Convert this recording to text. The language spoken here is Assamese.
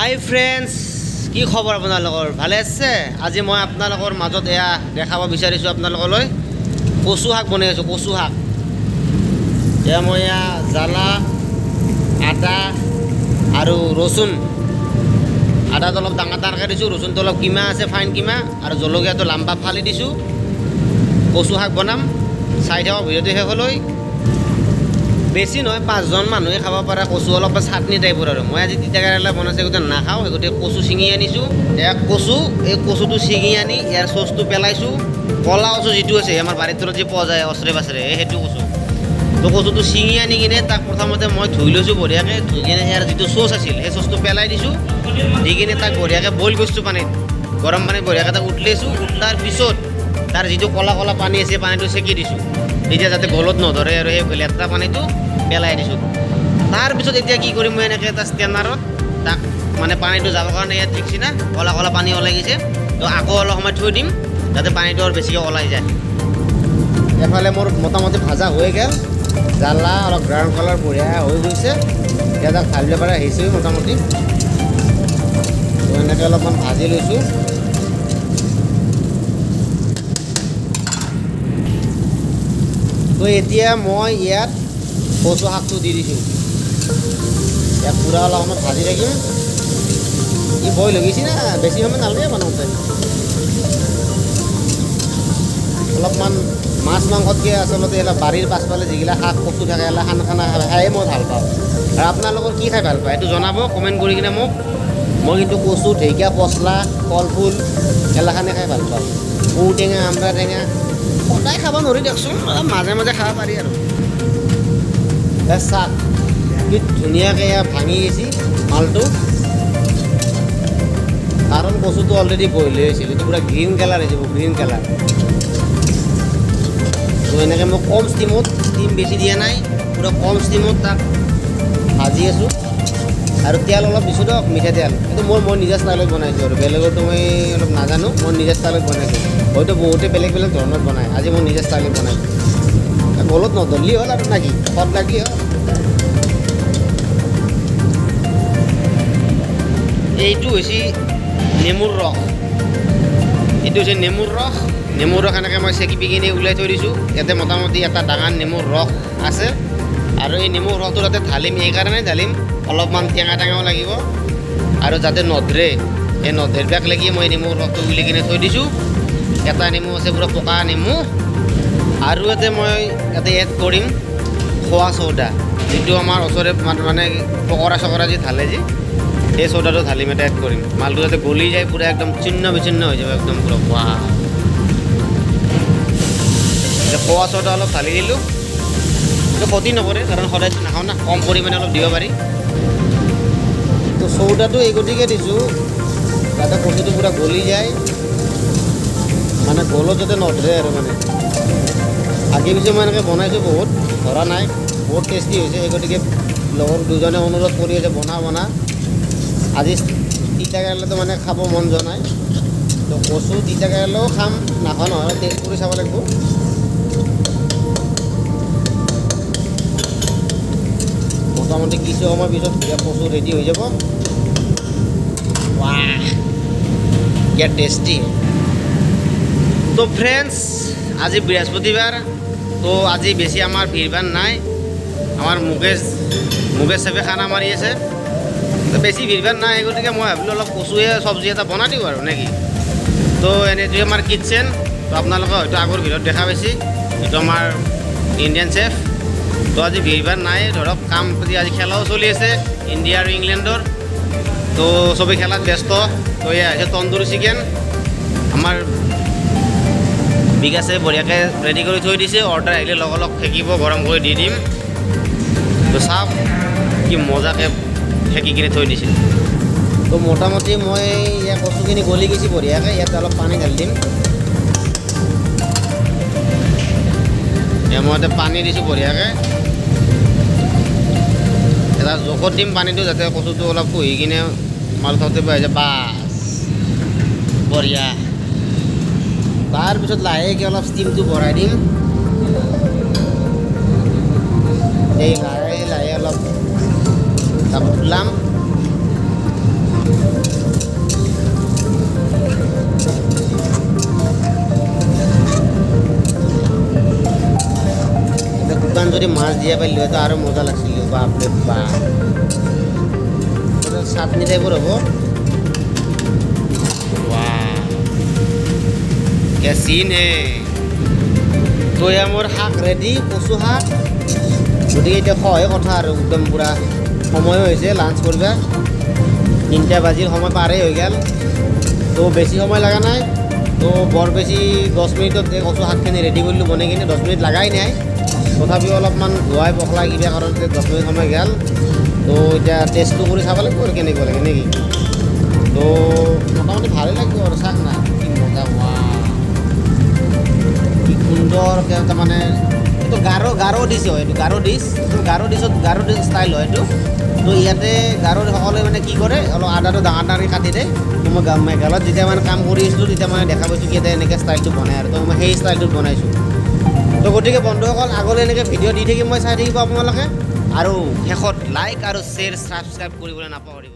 হাই ফ্ৰেণ্ডছ, কি খবৰ আপোনালোকৰ? ভালে আছে? আজি মই আপোনালোকৰ মাজত এয়া দেখাব বিচাৰিছোঁ আপোনালোকলৈ কচু শাক বনাই আছোঁ। কচু শাক এয়া মই এয়া জ্বালা, আদা আৰু ৰচুন, আদাটো অলপ ডাঙৰ ডাঙৰকৈ দিছোঁ, ৰচুনটো অলপ কিমা আছে, ফাইন কিমা, আৰু জলকীয়াটো লাম্বা ফালি দিছোঁ। কচু শাক বনাম, চাই থাকক ভিডিঅ'টো শেষলৈ। বেছি নহয়, পাঁচজন মানুহে খাব পৰা কচু, অলপ চাটনি টাইপৰ। আৰু মই আজি তিতা কেৰেলা বনাইছোঁ, গতিকে নাখাওঁ, সেই গতিকে কচু ছিঙি আনিছোঁ। এয়া কচু, এই কচুটো ছিঙি আনি ইয়াৰ চচটো পেলাইছোঁ। ক'লা কচু যিটো আছে আমাৰ বাৰীৰ তলত যি পোৱা যায় ওচৰে পাছৰে, এই সেইটো কচু। তো কচুটো ছিঙি আনি কিনে তাক প্ৰথমতে মই ধুই লৈছোঁ বঢ়িয়াকৈ। ধুই কিনে ইয়াৰ যিটো চচ আছিল সেই চচটো পেলাই দিছোঁ। দি কিনে তাক বঢ়িয়াকৈ বইল কৰিছোঁ পানীত, গৰম পানীত বঢ়িয়াকৈ তাক উতলাইছোঁ। উতলাৰ পিছত তাৰ যিটো ক'লা ক'লা পানী আছে, পানীটো চেকি দিছোঁ, তেতিয়া যাতে গলত নধৰে, আৰু সেই লেতেৰা পানীটো পেলাই দিছোঁ। তাৰপিছত এতিয়া কি কৰিম মই, এনেকৈ এটা ষ্টেনাৰত তাক মানে পানীটো যাবৰ কাৰণে ইয়াত দেখছি না ক'লা ক'লা পানী ওলাই গৈছে, তো আকৌ অলপ সময় থৈ দিম যাতে পানীটো আৰু বেছিকৈ ওলাই যায়। এফালে মোৰ মোটামুটি ভাজা হৈ গ'ল, জ্বালা অলপ ব্ৰাউন কালাৰ বঢ়িয়া হৈ গৈছে। এতিয়া তাক ঢালিব পৰা আহিছোঁ মোটামুটি। তো এনেকৈ অলপমান ভাজি লৈছোঁ। তো এতিয়া মই ইয়াত কচু শাকটো দি দিছোঁ। ইয়াত পূৰা অলপ সময় ভাজি থাকিম। ই বইল হৈ গৈছে না, বেছি সময় নালাগে বনাওঁতে। অলপমান মাছ মাংসতকৈ আচলতে এইবিলাক বাৰীৰ পাছফালে যিগিলা শাক কচু থাকে, এইগিলা খানা খানা খায়ে মই ভাল পাওঁ। আৰু আপোনালোকৰ কি খাই ভাল পায় এইটো জনাব কমেণ্ট কৰি কিনে মোক। মই কিন্তু কচু, ঢেকীয়া, পচলা, কলফুল এইগিলাখানে খাই ভাল পাওঁ। ঔটেঙা, আমৰা টেঙা সদায় খাব নোৱাৰি দিয়কচোন, অলপ মাজে মাজে খাব পাৰি। আৰু চাওক কি ধুনীয়াকৈ এয়া ভাঙি গৈছে মালটো, কাৰণ কচুটো অলৰেডি বইল হৈ আছিল, এইটো পূৰা গ্ৰীণ কালাৰ হৈ যাব, গ্ৰীণ কালাৰ। তো এনেকৈ মই কম ষ্টিমত, ষ্টিম বেছি দিয়া নাই, পূৰা কম ষ্টিমত তাক ভাজি আছোঁ। আৰু তেল অলপ দিছোঁ দিয়ক, মিঠাতেল। এইটো মই নিজা ষ্টাইলত বনাইছোঁ, আৰু বেলেগৰটো মই অলপ নাজানো, মই নিজা ষ্টাইলত বনাইছোঁ। হয়তো বহুতে বেলেগ বেলেগ ধৰণত বনায়, আজি মই নিজা ষ্টাইলত বনাইছোঁ। গলত নধৰলি হ'ল আৰু নাকি, সোৱাদ লাগলি হ'ল। এইটো হৈছে নেমুৰ ৰস, এইটো হৈছে নেমুৰ ৰস। নেমুৰ ৰস এনেকৈ মই চেকি কিনে ওলাই থৈ দিছোঁ। ইয়াতে মোটামুটি এটা ডাঙৰ নেমুৰ ৰস আছে, আৰু এই নেমুৰ ৰসটো তাতে ঢালিম। এইকাৰণে ঢালিম, অলপমান টেঙা টেঙাও লাগিব, আৰু যাতে নধৰে, এই নধৰবাক লাগি মই নেমুৰ ৰসটো উলিয়াই কিনে থৈ দিছোঁ। এটা নেমু আছে পূৰা পকা নেমু। আৰু ইয়াতে মই ইয়াতে এড কৰিম খোৱা চৌদা, যিটো আমাৰ ওচৰে মানে পকৰা চকৰা যি ঢালে, যি সেই চৌদাটো ঢালিম, ইয়াতে এড কৰিম। মালটো যাতে গলি যায় পূৰা একদম ছিন্ন বিচ্ছিন্ন হৈ যাব একদম পূৰা। ৱাহ, খোৱা চৌদা অলপ ঢালি দিলোঁ, এইটো ক্ষতি নকৰে কাৰণ সদায় নাখাওঁ না, কম পৰিমাণে অলপ দিব পাৰি। তো চৌদাটো এই গতিকে দিছোঁ যাতে কচুটো পূৰা গলি যায়, মানে গলত যাতে নধৰে। আৰু মানে আগে পিছে মই এনেকৈ বনাইছোঁ, বহুত ধৰা নাই, বহুত টেষ্টি হৈছে। সেই গতিকে লগৰ দুজনে অনুৰোধ কৰি আছে বনা বনা। আজি তিতা কেৰেলাটো মানে খাব মন যোৱা নাই, তো কচু তিতা কেৰেলাও খাম, নাখাওঁ নহয়, টেষ্ট কৰি চাব লাগিব। মোটামুটি কিছু সময় পিছত কচু ৰেডি হৈ যাব। ৱাহ, কি টেষ্টি। তো ফ্ৰেণ্ডছ, আজি বৃহস্পতিবাৰ, তো আজি বেছি আমাৰ ভিৰ ভাৰ নাই। আমাৰ মুকেশ চেফে খানা মাৰি আছে, তো বেছি ভিৰ ভাৰ নাই, গতিকে মই ভাবিলোঁ অলপ কচুৱে চব্জি এটা বনাই দিওঁ আৰু নেকি। তো এনেইটো আমাৰ কিটচেন, তো আপোনালোকে হয়তো আগৰ ভিডিঅ'ত দেখা পাইছে, এইটো আমাৰ ইণ্ডিয়ান চেফ। তো আজি ভিৰ ভাৰ নাই, ধৰক কাম প্ৰতি আজি খেলাও চলি আছে ইণ্ডিয়া আৰু ইংলেণ্ডৰ, তো চবেই খেলাত ব্যস্ত। তো এয়া হৈছে তন্দুৰী চিকেন, আমাৰ বিকাশে বঢ়িয়াকৈ ৰেডি কৰি থৈ দিছে। অৰ্ডাৰ আহিলে লগালগ লগ সেকিব, গৰম কৰি দি দিম। তো চাওক কি মজাকৈ সেকি কিনে থৈ দিছে। তো মোটামুটি মই ইয়াৰ কচুখিনি গলি গৈছে বঢ়িয়াকৈ, ইয়াতে অলপ পানী ঢালি দিম। মই ইয়াতে পানী দিছোঁ বঢ়িয়াকৈ, এটা জোখত দিম পানীটো, যাতে কচুটো অলপ পুহি কিনে মাল খাওঁতে পাই যায়। বাছ বঢ়িয়া। তাৰপিছত লাহেকৈ অলপ ষ্টিমটো বঢ়াই দিম। এই লাহে লাহে অলপ তাপ উতলাম। যদি মাছ দিয়া পাৰিলোঁ হয়, তো আৰু মজা লাগছিল। বাপৰে বাপ, এটা চাটনি টাইপৰ হ'ব। ৱাহ, क्या सीन है! তো এয়া মোৰ শাক ৰেডি, কচু শাক। গতিকে এতিয়া খোৱাহে কথা আৰু। একদম পূৰা সময়ো হৈছে লাঞ্চ কৰিব। 3টা বাজিল, সময় পাৰেই হৈ গ'ল। তো বেছি সময় লগা নাই। তো বৰ বেছি 10 মিনিটত এই কচু শাকখিনি ৰেডি কৰিলোঁ বনাই কিনে। 10 মিনিট লগাই নাই, তথাপিও অলপমান ধোৱাই পখলাই কিবা কাৰণতে 10 মিনিট সময় গ'ল। তো এতিয়া টেষ্টটো কৰি চাব লাগিব আৰু কেনেকুৱা লাগে নেকি। তো মোটামুটি ভালেই লাগিব আৰু। চাওক না, কি মজা! ৱাহ, কি সুন্দৰকৈ তাৰমানে। এইটো গাৰো গাৰো ডিছ হয়। এইটো গাৰো ডিছ। এইটো গাৰো ডিছত, গাৰো ডিছ ষ্টাইল হয় এইটো। তো ইয়াতে গাৰোসকলে মানে কি কৰে, অলপ আদাটো ডাঙৰ ডাঙৰকৈ কাটি দিয়ে। তো মই মেঘালয়ত যেতিয়া মানে কাম কৰি আছিলোঁ, তেতিয়া মানে দেখা পাইছোঁ কি ইয়াতে এনেকৈ ষ্টাইলটো বনায় আৰু। তো মই সেই ষ্টাইলটোত বনাইছোঁ। তো গতিকে বন্ধুসকল, আগলৈ এনেকৈ ভিডিঅ' দি থাকিম মই, চাই থাকিব আপোনালোকে। আৰু শেষত লাইক আৰু শ্বেয়াৰ, ছাবস্ক্ৰাইব কৰিবলৈ নাপাহৰিব।